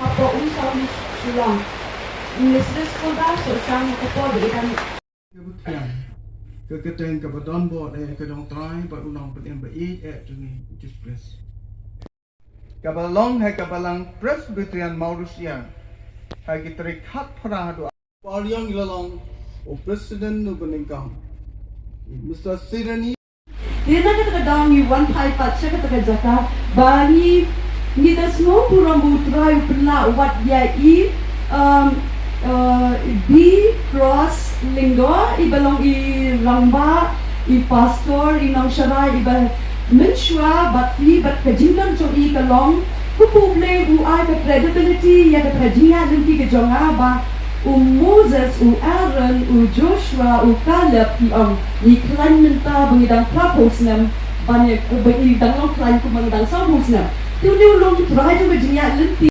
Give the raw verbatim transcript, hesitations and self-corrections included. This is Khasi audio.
Hapoh Umsaw Shillong. Mistress Kolba, sohshang ka por da ikan. Ka ba thiang, ka kyrteng ka ba don bor eh ka jong U Trai bad U Nongpynim Ïaid eh jong ngi, Jisu Khrist. Ka ba long ha ka Balang Presbyterian Mawryngkneng ha ki tarik khatphra haduh. Pariong i la long u President u ba nyngkong, Mister Sirani. Te na kata ka daw ngi wan phai pat sha kata ka jaka ba ngi, ngi da sngew burom ba U Trai u pynlah wat ïa i, um, uh, B Cross Lyngdoh, i ba long i rangbah, i pastor, i nongsharai, i ba mynshuwa bad phi bad ka jingdon jong i ka long, kumba U Blei u ai ka credibility ïa kata ka jingïaid lynti ka jong nga ba u Moses, u Aaron, u Joshua, u Caleb, ki ong, ngi khlaiñ mynta ba ngi dang phra phew snem, ban ïa, ba ngi dang long khlaiñ kumba ngi dang saw phew snem. Te une u long U Trai jong ka jingïaid lynti.